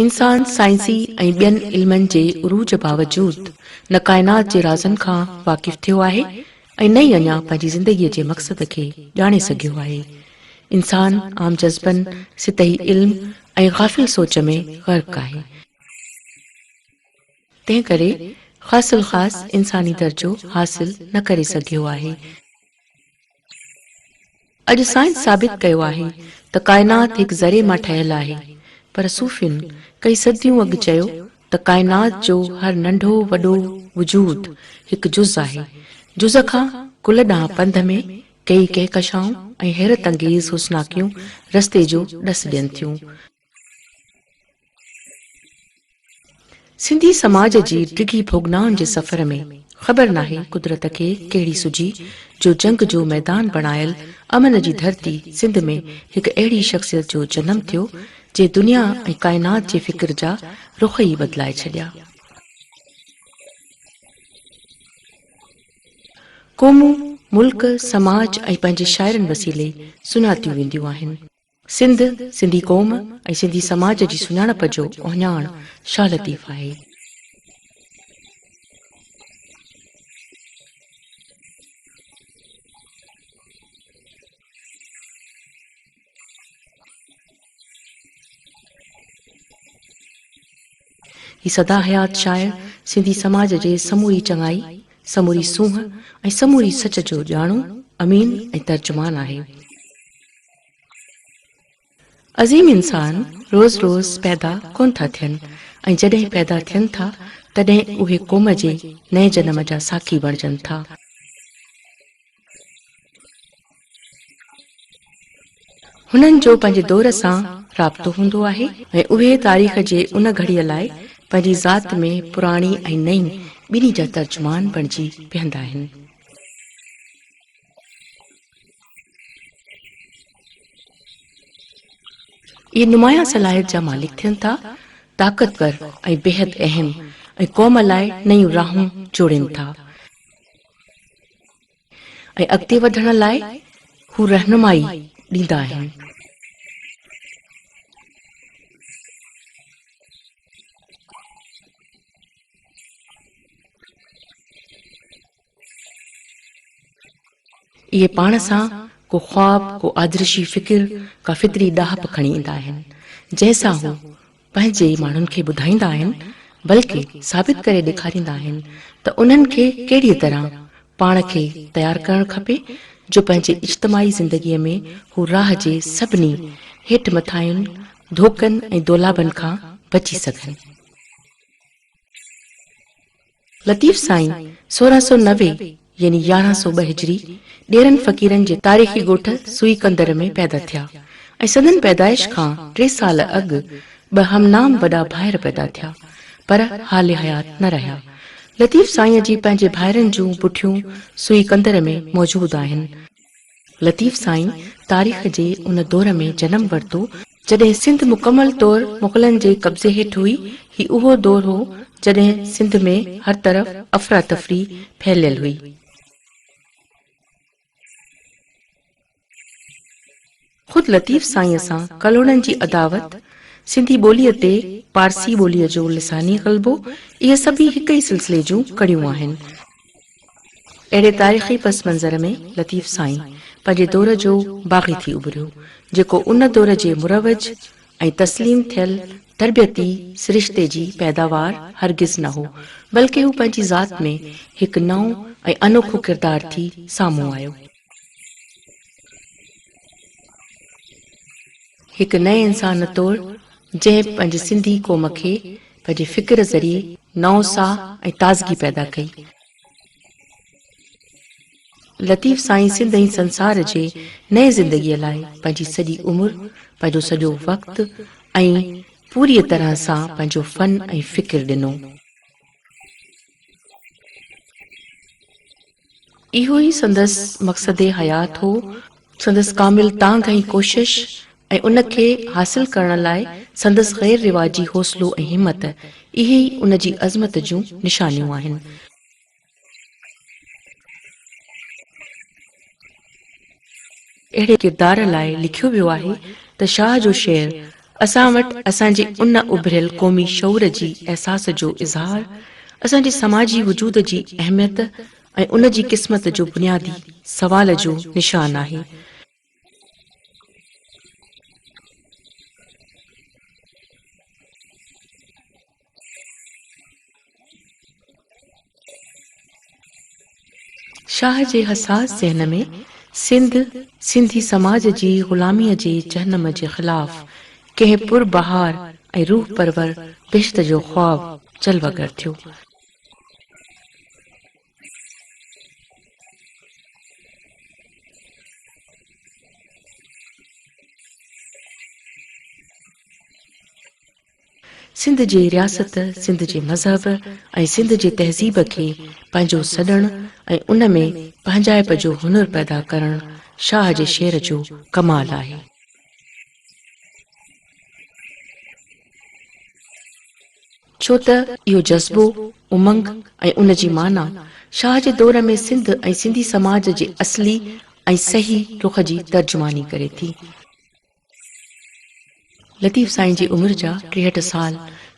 انسان سائنسي ۽ ٻين علمن جي عروج باوجود نه ڪائنات جي رازن کان واقف ٿيو آهي ۽ نه ئي اڃا پنهنجي زندگيء جي مقصد کي ڄاڻي سگهيو آهي. انسان عام جذبن، سطحي علم ۽ غافل سوچ ۾ غرق آهي. تنهن ڪري خاص الخاص انساني درجو حاصل نه ڪري سگهيو آهي. اڄ سائنس ثابت ڪيو آهي ته ڪائنات هڪ ذري مان ٺهيل آهي پر صوفين ڪئي صديون اڳ چيو ته ڪائنات جو هر ننڍو وڏو وجود هڪ جز آهي. جز کان ڪل ڏانهن پنڌ ۾ ڪيئي ڪهڪشائون ۽ حيرت انگيز حسناڪيون رستي جو ڏس ڏين ٿيون. سنڌي سماج جي ڊگهي ڀوڳنائن جي سفر ۾ خبر ناهي قدرت کي ڪهڙي سجهي جو جنگ جو ميدان بڻايل امن جي ڌرتي سنڌ ۾ هڪ اهڙي شخصيت جو جنم ٿيو جنهن دنيا ۽ ڪائنات جي فڪر جا رخ ئي بدلائي ڇڏيا. قومون، ملڪ، سماج ۽ پنهنجي شاعرن وسيلي سڃاتيون وينديون آهن. سنڌ، سنڌي قوم ۽ سنڌي سماج جي سڃاڻپ جو اهڃاڻ شاهه لطيف آهي. هي سدا حيات شاعر سنڌي سماج جي سموري چڱائي، سموري سونهن ۽ سموري سچ جو ڄاڻو، امين ۽ ترجمان آهي. عظيم انسان روز روز پيدا ڪونه ٿا ٿين ۽ جڏهن پيدا ٿين ٿا تڏهن اهي قوم جي نئين جنم جا ساکي بڻجن ٿا. هنن جو پنهنجي دور سان رابطو هوندو آهي ۽ اهي تاريخ جي ان گهڙيء لاء پنهنجي ذات ۾ پراڻي ۽ نئين ٻنهي جا ترجمان بڻجي بيهندا آهن. اهي نمايان صلاحيت جا مالڪ ٿين ٿا، طاقتور ۽ بيحد اهم ۽ قوم لاء نيون راهون جوڙين ٿا ۽ اڳتي وڌڻ لاء هو رهنمائي ڏيندا آهن. اهي پاڻ سان ڪو خواب، ڪو آدرشي فڪر، ڪا فطري ڏاهپ کڻي ايندا آهن، جنهن سان هو پنهنجي ماڻهن کي ٻڌائيندا آهن، بلڪه ثابت ڪري ڏيکاريندا آهن ته انهن کي ڪهڙيء طرح پاڻ کي تيار ڪرڻ کپي جو پنهنجي اجتماعي زندگيء ۾ هو راهه جي سڀني هيٺ مٿاهين، ڌوڪن ۽ دولابن کان بچي سگهن. لطيف سائين 1690 يعني 1102 هجري ڏيرن فقيرن جي تاريخي ڳوٺ سوئي ڪندر ۾ پيدا ٿيا ۽ سندن پيدائش کان ٽي سال اڳ ٻه همنام وڏا ڀائر پيدا ٿيا پر حال حيات نه رهيا. لطيف سائينء جي پنهنجي ڀائرن جون پٺيون سوئي ڪندر ۾ موجود آهن. لطيف سائين تاريخ جي ان دور ۾ جنم ورتو، جڏهن سنڌ مڪمل طور مغلن جي قبضي هيٺ هئي، هي اهو دور هو، جڏهن سنڌ ۾ هر طرف افراتفري ڦهليل هئي. خود لطيف سائينء سان ڪلهوڙن جي عداوت، سنڌي ٻوليء تي پارسي ٻوليء جو لساني غلبو، اهي سڀئي هڪ ئي سلسلي جون ڪڙيون آهن. اهڙي تاريخي پس منظر ۾ لطيف سائين پنهنجي دور جو باغي ٿي اڀريو، جيڪو ان دور جي مروج ۽ تسليم ٿيل تربيتي سرشتي جي پيداوار هرگز نه هو، بلڪه هو پنهنجي ذات ۾ هڪ نئون ۽ انوکو ڪردار ٿي سامهون آيو. هڪ نئين انسان طور جنهن پنهنجي سنڌي قوم کي پنهنجي فڪر ذريعي نئون ساهه ۽ تازگي پيدا ڪئي. لطيف سائين سنڌ ۽ سنسار جي نئين زندگيء لاء پنهنجي سڄي عمر، پنهنجو سڄو وقت ۽ پوريء طرح سان پنهنجو فن ۽ فڪر ڏنو. اهو ئي سندس مقصد حيات هو. سندس ڪامل تانگهه ۽ ڪوشش ۽ ان کي حاصل ڪرڻ لاء سندس غير رواجي حوصلو ۽ همت، اهي ئي ان جي عظمت جون نشانيون آهن. اهڙي ڪردار لاء لکيو ويو آهي ته شاهه جو شعر. اسان وٽ اسان جي ان اڀريل قومي شعور جي احساس جو اظهار، اسان جي سماجي وجود جي اهميت ۽ ان جي قسمت جو بنيادي سوال جو نشان آهي. شاهه جي حساس ذهن ۾ سنڌ، سنڌي سماج جي غلاميء جي جهنم جي خلاف ڪنهن پر بهار ۽ روح پرور بهشت جو خواب جلوه گر ٿيو. سنڌ جي رياست، سنڌ جي مذهب ۽ سنڌ جي تهذيب کي پنهنجو سڏڻ ۽ ان ۾ پنهنجائپ جو هنر پيدا ڪرڻ شاهه جي شعر جو ڪمال آهي. ڇو ته اهو جذبو، امنگ ۽ ان جي معنيٰ شاهه جي دور ۾ سنڌ ۽ سنڌي سماج جي اصلي ۽ صحيح رخ جي ترجماني ڪري ٿي. لطيف سائين جي عمر جا 63 سال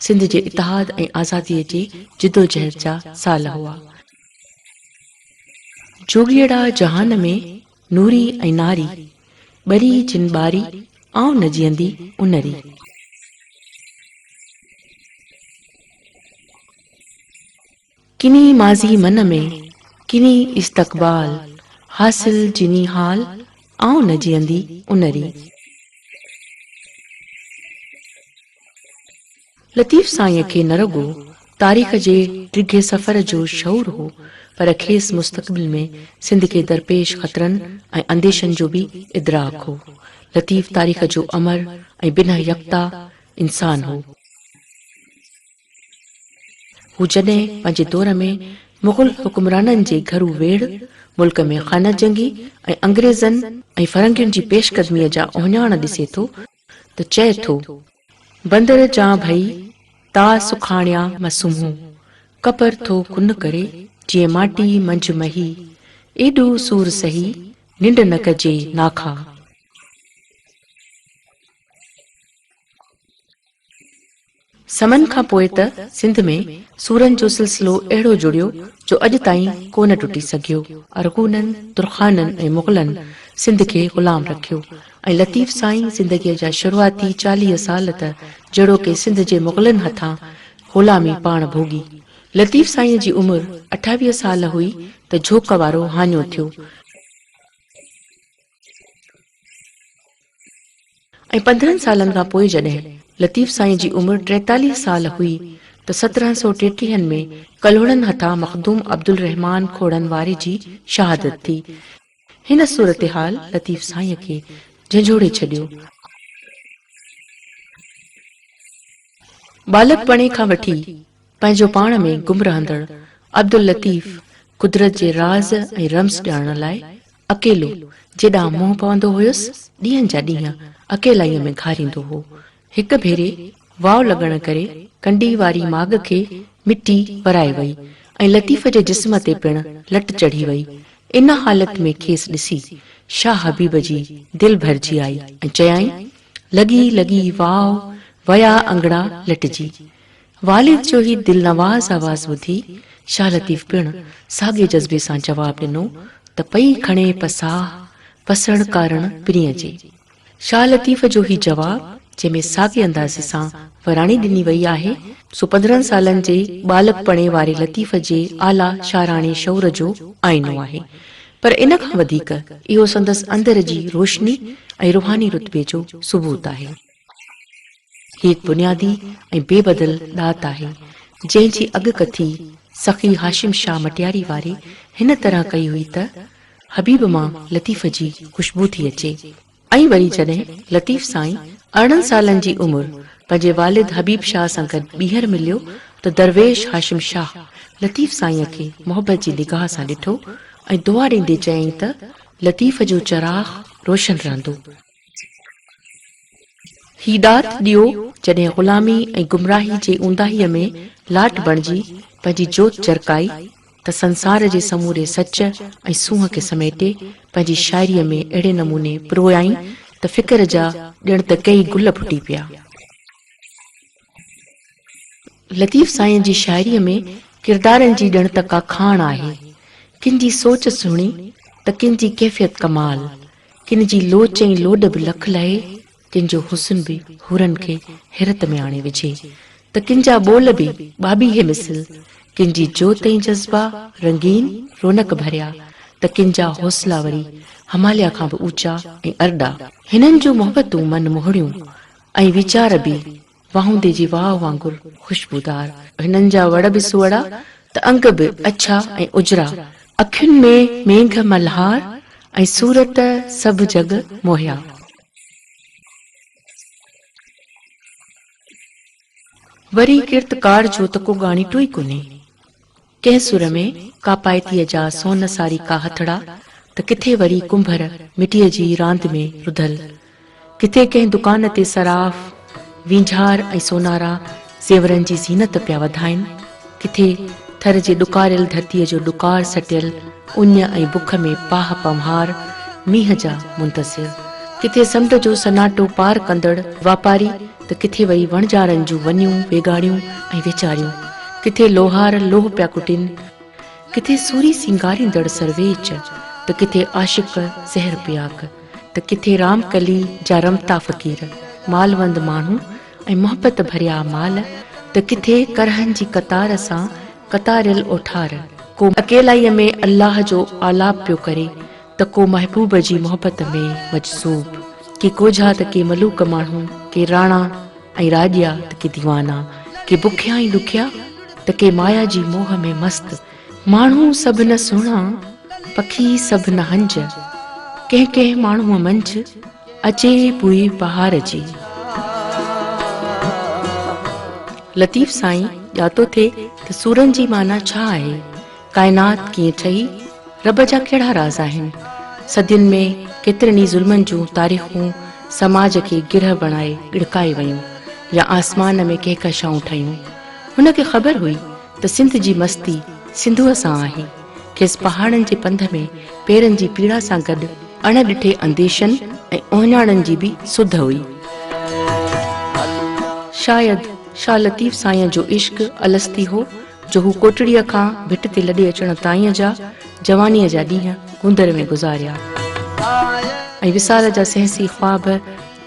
سنڌ جي اتحاد ۽ آزاديء جي جدوجهد جا سال هئا. جوڳيئڙا جهان ۾ نوري ۽ ناري، ٻري جن ٻاري، آئون نه جيئندي ان ري. ڪني ماضي من ۾، ڪني استقبال، حاصل جني حال، آئون نه جيئندي ان ري. لطيف سائينء کي نه رڳو تاريخ جي ڊگهي سفر جو شعور هو، پر کيس مستقبل ۾ سنڌ کي درپيش خطرن ۽ انديشن جو به ادراڪ هو. لطيف تاريخ جو امر ۽ بنهه يڪتا انسان هو. هو جڏهن پنهنجي دور ۾ مغل حڪمرانن جي گهرو ويڙهه، ملڪ ۾ خانه جنگي ۽ انگريزن ۽ فرنگين جي پيش قدميء جا اهڃاڻ ڏسي ٿو ته چئي ٿو. بندر جان ڀئي، تا سکاڻيا م سمهون، ڪپر ٿو ڪن ڪري، جيئن ماٽي منجهه مهي، ايڏو سور سهي، ننڊ نه ڪجي ناکا. سمن کان پوء ته سنڌ ۾ سورن جو سلسلو اهڙو جڙيو جو اڄ تائين ڪونه ٽٽي سگهيو. ارغونن، ترخانن ۽ مغلن سنڌ کي غلام رکيو ۽ لطيف سائين زندگيء جا شروعاتي 40 سال ته جهڙوڪ سنڌ جي مغلن هٿان غلامي پاڻ ڀوڳي. لطيف سائينء جي عمر 28 سال هئي ته جهوڪ وارو هاڃو ٿيو. ۽ 15 سالن کان پوء جڏهن لطيف سائين جي عمر 43 سال هئي ته سترهن سئو ٽيٽيهن ۾ ڪلهوڙن هٿان مخدوم عبدالرحمان کوڙن واري جي شهادت ٿي. هن صورتحال لطيف سائين کي جهنجهوڙي ڇڏيو. ٻالڪپڻي کان وٺي پنهنجو پاڻ ۾ گم رهندڙ عبداللطيف قدرت جي راز ۽ رمز ڄاڻڻ لاء اڪيلو جيڏانهن منهن پوندو هيس، ڏينهن جا ڏينهن اڪيلائيء ۾ گهاريندو هو. هڪ ڀيري واء لڳڻ ڪري ڪنڊي واري ماڳ کي مٽي ورائي وئي ۽ لطيف جي جسم تي پڻ لٽ چڙهي وئي. ان حالت ۾ کيس ڏسي شاهه حبيب جي دل ڀرجي آئي ۽ چيائين، لڳي لڳي واء، ويا انگڙا لٽجي. والد جو هي دلنواز آواز ٻڌي شاهه لطيف پڻ ساڳئي جذبي سان جواب ڏنو ته پئي کڻي پساهه، پسڻ ڪارڻ پرينء جي. شاهه لطيف جو هي جواب جنهن ۾ ساڳئي اندازي سان وراڻي ڏني وئي آهي، سو 15 سالن جي ٻالڪپڻي واري لطيف جي اعليٰ شاعراڻي شعور جو آئينو آهي. پر ان کان وڌيڪ اهو سندس اندر جي روشني ۽ روحاني رتبي جو ثبوت آهي. هي هڪ بنيادي ۽ بي بدل ڏات آهي، جنهن جي اڳڪٿي سخي هاشم شاهه مٽياري واري هن طرح ڪئي هئي ته، حبيب مان لطيف جي خوشبو ٿي اچي. ۽ وري جڏهن لطيف سائين 18 سالن جي عمر پنهنجي والد حبيب شاهه سان گڏ ٻيهر مليو ته درويش هاشم شاهه لطيف سائينء کي محبت جي نگاهه سان ڏٺو ۽ دعا ڏيندي چيائين ته، لطيف جو چراغ روشن رهندو. هي ڏات ڏيئو جڏهن غلامي ۽ گمراهي جي اونداهيء ۾ لاٽ بڻجي پنهنجي جوت جرڪائي ته سنسار جي سموري سچ ۽ سونهن کي سميٽي پنهنجي شاعريء ۾ اهڙي نموني پرويائين ته فڪر جا ڄڻ ته ڪيئي گل ڦٽي پيا. لطيف سائين جي شاعريء ۾ ڪردارن جي ڄڻ ته ڪا کاڻ آهي. ڪن جي سوچ سهڻي ته ڪن جي ڪيفيت ڪمال، ڪن جي لوچ ۽ لوڏ به لک لهي، ڪن جو حسن به حورن کي حيرت ۾ آڻي وجهي ته ڪن جا ٻول به ٻاٻيهي مثل، ڪن جي جوت ۽ جذبا رنگين رونق ڀريا ته ڪن جا حوصلا وري هماليا کان به اوچا ۽ ارڏا. هنن جون محبتون من موهڻيون ۽ ويچار به واهوندي جي واء وانگر خوشبودار. هنن جا وڙ به سوئڙا ته انگ به اڇا ۽ اجرا. اکين ۾ مينگهه ملهار ۽ صورت سڀ جڳ موهيا. وري ڪرتڪار جو ته ڪو ڳاڻيٽو ئي ڪونهي. ڪنهن سر ۾ ڪاپائتيء جا سون ساريڪا هٿڙا ته ڪٿي وري ڪنڀر مٽيء جي راند ۾ رڌل. ڪٿي ڪنهن دڪان تي صراف، وينجهار ۽ سونارا زيورن جي زينت پيا وڌائين، ڪٿي ٿر جي ڏڪاريل ڌرتيء جو ڏڪار سٽيل اڃ ۽ بک ۾ پاهه پنهوار مينهن جا منتظر. ڪٿي سمنڊ جو سناٽو پار ڪندڙ واپاري ته ڪٿي وري وڻجارن جون ونيون، ويڳاڻيون ۽ ويچاريون. ڪٿي لوهار لوهه پيا ڪٽين، ڪٿي سوري سينگاريندڙ سرويچ ته ڪٿي عاشق زهر پياڪ ته ڪٿي رامڪلي جا رمتا فقير، مالوند ماڻهو ۽ محبت ڀريا مال ته ڪٿي ڪرهن جي قطار سان قطاريل اوٺار. ڪو اڪيلائيء ۾ الله جو آلاپ پيو ڪري ته ڪو محبوب جي محبت ۾ مجذوب. ڪي ڪوجها ته ڪي ملوڪ ماڻهو، ڪي راڻا ۽ راڄيا ته ڪي ديوانا، ڪي بکيا ۽ ڏکيا ته ڪي مايا جي موهه ۾ مست. ماڻهو سڀ نه سهڻا، پکي سڀ نه هنج، ڪنهن ڪنهن ماڻهوء منجهه اچي بوء بهار جي. لطيف سائين ڄاتو ٿي ته سورن جي معنيٰ ڇا آهي، ڪائنات ڪيئن ٺهي، رب جا ڪهڙا راز آهن. صدين ۾ ڪيترن ئي ظلمن جون تاريخون سماج کي گرهه بڻائي ڳڙڪائي ويون يا آسمان ۾ ڪهڪشائون ٺهيون. هن کي خبر هئي ته سنڌ جي مستي سنڌوء سان آهي. کيس پهاڙن جي پنڌ ۾ پيرن جي پيڙا سان گڏ اڻ ڏٺي انديشن ۽ اهڃاڻن جي به سڌ هئي. شايد شاهه لطيف سائينء جو عشق الستي هو جو هو ڪوٽڙيء کان ڀٽ تي لڏي اچڻ تائين جا جوانيء جا ڏينهن گوندر ۾ گذاريا ۽ وصال جا سهسي خواب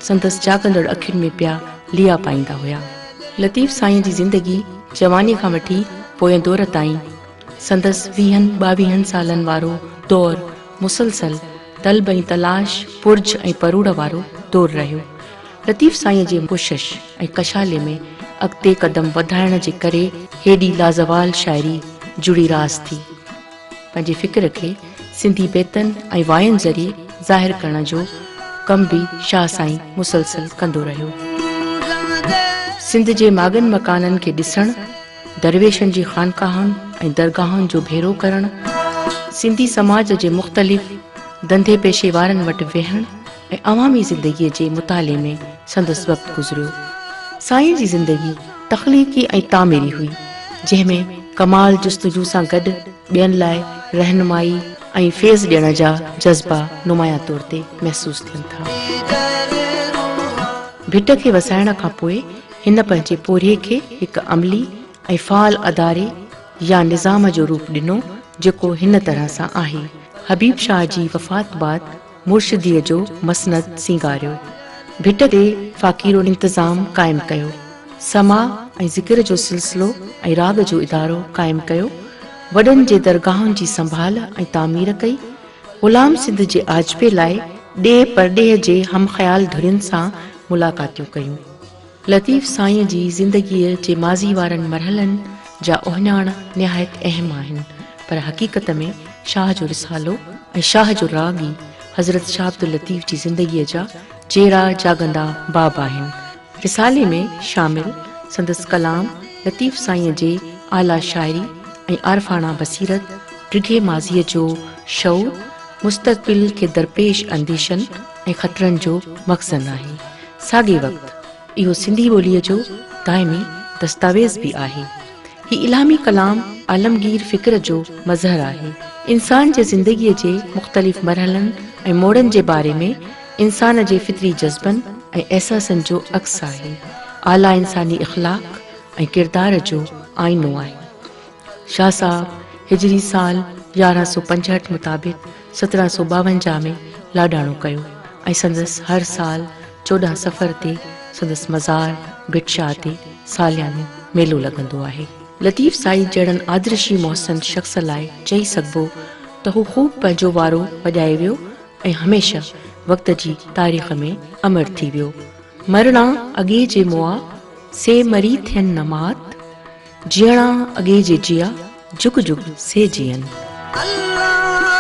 سندس جاڳندڙ اکين ۾ پيا ليئا پائيندا هيا. لطيف سائينء جي زندگي جوانيء کان وٺي پوئين دور تائين سندس ويهن ٻاويهن سالن وارو دور مسلسل طلب ۽ تلاش، پرجهه ۽ پروڙ وارو دور رهيو. لطيف سائينء جي ڪوشش ۽ ڪشالي ۾ اڳتي قدم وڌائڻ جي ڪري هيڏي لازوال شاعري جڙي راس ٿي. پنهنجي فڪر کي سنڌي بيتن ۽ واين ذريعي ظاهر ڪرڻ جو ڪم به شاهه سائين مسلسل ڪندو رهيو. سنڌ جي ماڳن مڪانن کي ڏسڻ، درويشن جي خانقاهن ۽ درگاهن جو ڀيرو ڪرڻ، سنڌي سماج جي مختلف ڌنڌي پيشي وارن وٽ ويهڻ ۽ عوامي زندگيء جي مطالعي ۾ سندس وقت گذريو. سائين جي زندگي تخليقي ۽ تعميري هئي، جنهن ۾ ڪمال جستجو سان گڏ ٻين لاء رهنمائي ۽ فيض ڏيڻ جا جذبا نمايان طور تي محسوس ٿين ٿا. ڀٽ کي وسائڻ کان پوء هن پنهنجي پورهيي کي هڪ عملي ۽ فعال اداري يا نظام جو روپ ڏنو، جيڪو هن طرح سان آهي. حبيب شاهه جي وفات بعد مرشديء جو مسند سينگاريو. ڀٽ تي فاقيرو انتظام قائم ڪيو. سماع ۽ ذڪر جو سلسلو ۽ راڳ جو ادارو قائم ڪيو. وڏن جي درگاهن جي سنڀال ۽ تعمير ڪئي. غلام سنڌ جي آجپي لاء ڏيهه پرڏيهه جي هم خيال ڌرين سان ملاقاتيون ڪيون. لطيف سائينء جي زندگيء جي ماضي وارن مرحلن جا اهڃاڻ نهايت اهم آهن، پر حقيقت ۾ شاهه جو رسالو ۽ شاهه جو راڳ ئي حضرت شاهه عبداللطيف جي زندگيء جا جيئرا جاڳندا باب آهن. رسالي ۾ شامل سندس ڪلام لطيف سائينء جي اعليٰ شاعري ۽ عارفاڻا بصيرت، ڊگهي ماضيء جو شعور، مستقبل کي درپيش انديشن ۽ خطرن جو مخزن آهي. ساڳئي وقت اهو سنڌي ٻوليء جو دائمي دستاويز به آهي. هي الهامي ڪلام عالمگير فڪر جو مظهر آهي. انسان جي زندگيء جي مختلف مرحلن ۽ موڙن جي باري ۾ انسان جي فطري جذبن ۽ احساسن جو عڪس آهي. اعليٰ انساني اخلاق ۽ ڪردار جو آئينو آهي. شاهه صاحب هجري سال 1165 مطابق 1752 ۾ لاڏاڻو ڪيو ۽ سندس هر سال 14 صفر تي سندس مزار ڀٽ شاهه تي ساليانو ميلو لڳندو آهي. لطيف سائين جهڙن آدرشي محسن شخص لاء چئي سگهبو ته هو خوب پنهنجو وارو وڄائي ويو ۽ هميشه وقت جي تاريخ ۾ امر ٿي ويو. مرڻا اڳي جي مئا، سي مري ٿين نه مات، جيئڻا اڳي جي جيئا، جڳ جڳ سي جيئن. الله.